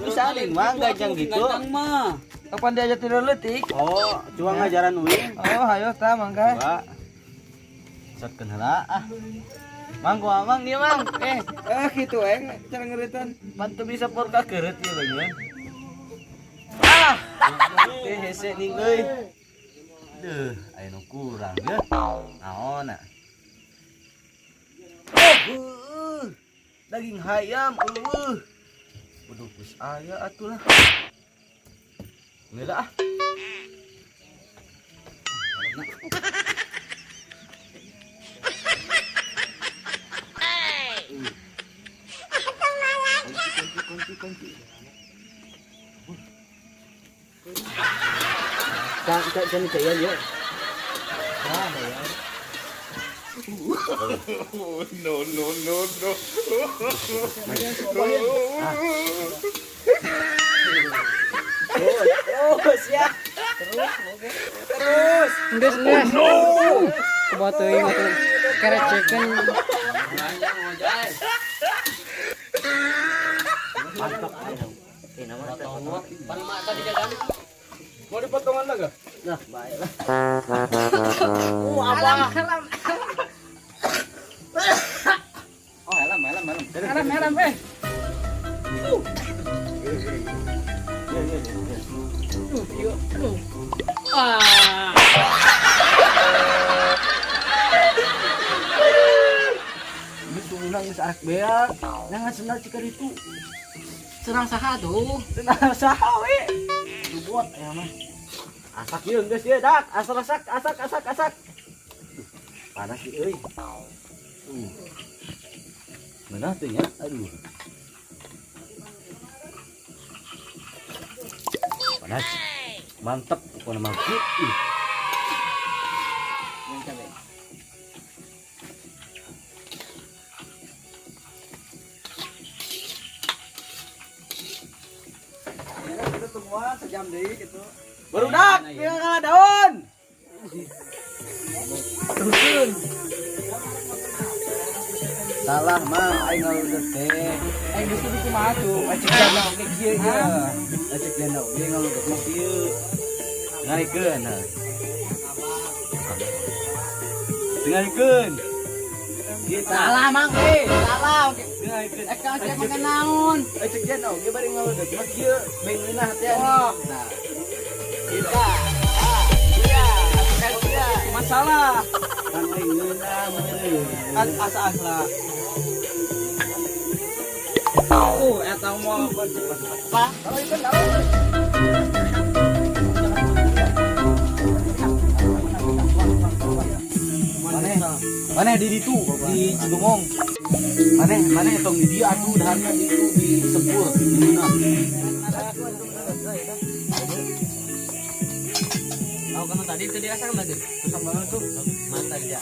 Bisa nih, Mang, gajang gitu. Gajang mah. Kapan diajar tidur leutik? Oh, cuma ngajaran uing. Oh, hayo tah mangga. Coba. Sotkeun heula ah. Mang, kumaha Mang ieu Mang? Eh, Eh gitu aing cara ngeritan. pan teu bisa por ka keureut ieu bagian. Ah. Teh hese ning euy. Duh, aya nu kurang ye. Naon ah? Oh, heueuh. Daging hayam eueuh. Waduh, geus aya atuh lah. Ngeula ah. Kunci, kunci, kunci. Can, can, can, can, ya. No, no, no, no. Terus ya. Terus. Geus geus. Kumaha teuing atuh. Kerecekeun. Mantap. Pan mak tadi jajan. Mau dipotongan lagi? Nah, baiklah. Alam alam. Oh, helm, helm, helm. Alam alam eh. Iya, iya, iya. Aduh, ieu. Aduh. Ah. Ini tuh geus arek beak. Jangan sendal cikar itu. Serang saha tuh? Sendal saha we. Lubot ya mah. Asak ieu geus ieu dak. Asak asak asak asak asak. Panas sih euy. Ngeunah teh nya. Aduh. Panas. Mantep pokoknya mah. Ih. Yang cabe. Ya, kita tungguan sejam deui gitu. Barudak, tinggal kalah daun. Terusin. Salah mang, aing ngaludek teh. Eh geus kudu kumaha tuh? Acek jana oge kieu ya. Acek jana oge ngaludek mah kieu. Ngaikeun ha. Ngaikeun. Kita Salah mang eh, salah. ngaikeun. Eh kalau saya makan naon? Acek jana oge bari ngaludek mah kieu, beungeunah teh. Oh. Nah. Kita. Ah, iya. Iya. Masalah. Kan aing ngeunah meureun. Kan asa-asa. Eta mah Pak, kalau itu daun. Maneh, maneh di ditu di Cigongong. Maneh, maneh tong di dieu atuh daharna di ditu di Sempur di mana. Tahu kamu tadi itu dia asal mati. Susah banget tuh. Mata dia.